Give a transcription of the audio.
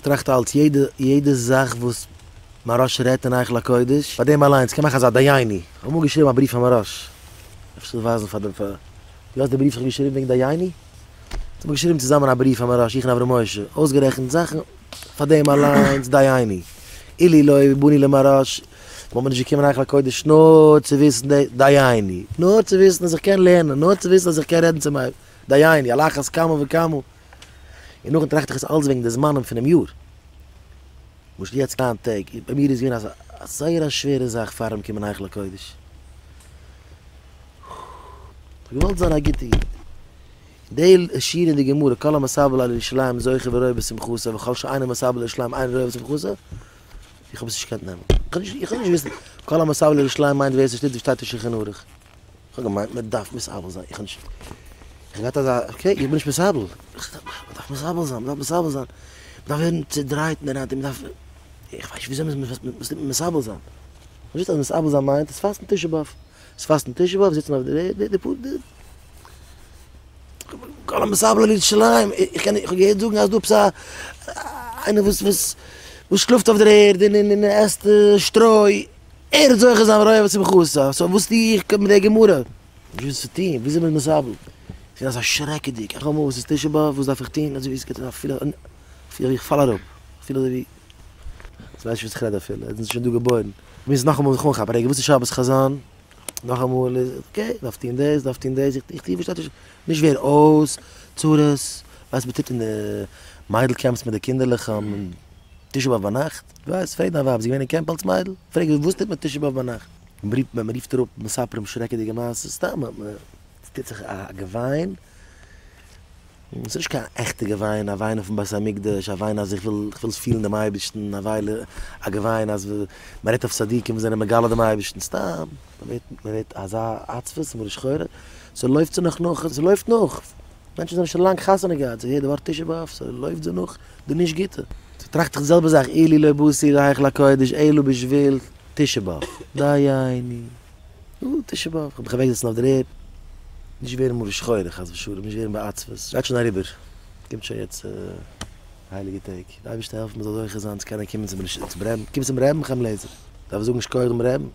טראכט אלץ, יעדע יעדע זאך וואס מוהרא"ש רעדט אין היכל הקודש, פאר דעם אליינס קען מאכן אזא דיינו. איך האב אמאל געשריבן א בריוו פאר מוהרא"ש, אפשר זאל איך ווייזן פאר די פאר, דו האסט די בריוו וואס איך האב געשריבן וועגן דיינו? אונז האבן געשריבן צוזאמען א בריוו פאר מוהרא"ש, איך און אברהם משה, אויסגערעכנט זאכן פאר דעם אליינס דיינו. אילו לא באנו למוהרא"ש, וואלט מען נישט געקומען היכל הקודש נאר צו וויסן די דיינו, נאר צו וויסן אז איך קען לערנען, נאר צו וויסן אז איך קען רעדן צום אייבערשטן, דיינו, על אחת כמה וכמה. און נאכדעם טראכט איך עס אלץ וועגן די זמנים פונעם יאר. למשל יעצט ניין טעג, ביי מיר איז געווען אזא זייער א שווערע זאך פארן קומען היכל הקודש. כ'האב געוואלט זיין א גוטע איד. די שורה אין די גמרא כל המתאבל על ירושלים זוכה ורואה בשמחתו וכל שאינו מתאבל על ירושלים אינו רואה בשמחתו, איך האב עס נישט געקענט נעמען. איך האב נישט געוואוסט כל המתאבל על ירושלים מיינט ווער ס'שטייט שטייט אין שולחן ערוך. איך האב געמיינט מען דארף מתאבל זיין, איך האב נישט, איך האב געהאט אזא, okay, איך בין נישט מתאבל, מען דארף מתאבל זיין, מען דארף מתאבל זיין, מען דארף ווערן צעדרייט אין די נאנט, מען דארף, איך ווייס נישט וויאזוי מען וואס טוט מען מתאבל זיין, איך האב נישט געוואוסט אז מתאבל זיין מיינט עס פאסטן תשעה באב, עס פאסטן תשעה באב, זיצן אויף די ערד, די פאר די, כל המתאבל על ירושלים, איך קען, איך האב געהערט זאגן אז דא עפעס א איינער וואס וואס וואס שלאפט אויף דער ערד און און עסט שטרוי. ער האט זוכה זיין ורואה בשמחתו, so וואס טו איך מיט די גמרא? נישט וואס צו טון, וויאזוי בין איך מתאבל? ס'איז אזא שרעקעדיג, איך האב אמאל וואס איז תשעה באב, וואס דארף איך טון, אזוי ווי עס גייט אפילו אפילו איך פאל אראפ, אפילו אזוי ווי, איך ווייס נישט וואס איך רעד אפילו, עס איז שוין דא געבוירן, מוז נאכאמאל זיך אנכאפן, רגע וואס איז שבת חזון? נאכאמאל איז okay, דארף טון דאס, דארף טון דאס, איך טו וואס שטייט נישט, נישט ווער אויס, צרות, ווייסט מען טוט אין די מיידל camps מיט די קינדערלעך, תשעה באב ביינאכט? ווייסט, פרעג דיין ווייב, זי איז געווען אין קעמפ אלס מיידל? פרעג איר וואס טוט מען תשעה באב ביינאכט? מען רופט אראפ מספרים שרעקעדיגע מעשות, סתם עס טוט זיך א געוויין, עס איז נישט קיין עכטע געוויין, א וויין אויפן בית המקדש, א וויין אז איך וויל איך וויל פילן דעם אייבערשטן, א וויילע א געוויין אז מען רעדט אויף צדיקים וואס זענען מגלה דעם אייבערשטן, סתם מען ווערט מען ווערט אזא עצבות מרה שחורה, ס'לויפט זיי נאך נאך, ס'לויפט נאך. מענטשן זענען שוין לאנג חתונה געהאט, זיי הערט די ווארט תשעה באב, ס'לויפט זיי נאך די נישט גוטע. so טראכט איך די זעלבע זאך, אילו לא באתי להיכל הקודש אלא בשביל תשעה באב, דיינו, נו תשעה באב, כ'האב מיך אוועקגעזעצן אויף דער ערד, נישט ווערן מרה שחורה חס ושלום, נישט ווערן בעצבות, ס'גייט שוין אריבער, קומט שוין יעצט הייליגע טעג, די אייבערשטער העלפן מ'זאל זוכה זיין צו קענען קומען צום רעבן, קום צום רעבן חיים לעזער, דארף זאגן שכוח דעם רעבן.